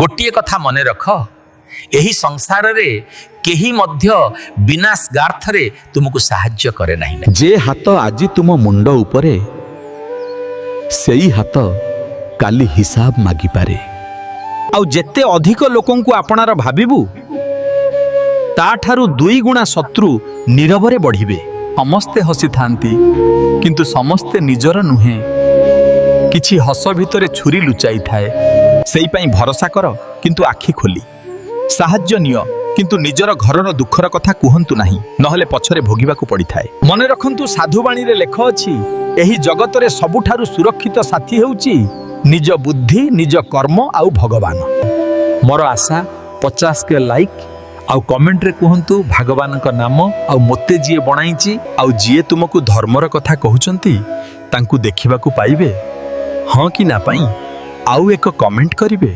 ଗୋଟିଏ କଥା ମନେ ରଖ, ଏହି ସଂସାରରେ କେହି ମଧ୍ୟ ବିନା ସ୍ୱାର୍ଥରେ ତୁମକୁ ସାହାଯ୍ୟ କରେ ନାହିଁ। ଯେ ହାତ ଆଜି ତୁମ ମୁଣ୍ଡ ଉପରେ, ସେଇ ହାତ କାଲି ହିସାବ ମାଗିପାରେ। ଆଉ ଯେତେ ଅଧିକ ଲୋକଙ୍କୁ ଆପଣାର ଭାବିବୁ, ତାଠାରୁ ଦୁଇଗୁଣା ଶତ୍ରୁ ନୀରବରେ ବଢ଼ିବେ। ସମସ୍ତେ ହସିଥାନ୍ତି, କିନ୍ତୁ ସମସ୍ତେ ନିଜର ନୁହେଁ। କିଛି ହସ ଭିତରେ ଛୁରୀ ଲୁଚାଇଥାଏ। ସେଇପାଇଁ ଭରସା କର, କିନ୍ତୁ ଆଖି ଖୋଲି। ସାହାଯ୍ୟ ନିଅ, କିନ୍ତୁ ନିଜର ଘରର ଦୁଃଖର କଥା କୁହନ୍ତୁ ନାହିଁ, ନହେଲେ ପଛରେ ଭୋଗିବାକୁ ପଡ଼ିଥାଏ। ମନେ ରଖନ୍ତୁ, ସାଧୁବାଣୀରେ ଲେଖ ଅଛି, ଏହି ଜଗତରେ ସବୁଠାରୁ ସୁରକ୍ଷିତ ସାଥୀ ହେଉଛି ନିଜ ବୁଦ୍ଧି, ନିଜ କର୍ମ ଆଉ ଭଗବାନ। ମୋର ଆଶା 50K like ଆଉ କମେଣ୍ଟରେ କୁହନ୍ତୁ ଭଗବାନଙ୍କ ନାମ। ଆଉ ମୋତେ ଯିଏ ବଣାଇଛି ଆଉ ଯିଏ ତୁମକୁ ଧର୍ମର କଥା କହୁଛନ୍ତି, ତାଙ୍କୁ ଦେଖିବାକୁ ପାଇବେ ହଁ କି ନା ପାଇଁ ଆଉ ଏକ କମେଣ୍ଟ କରିବେ।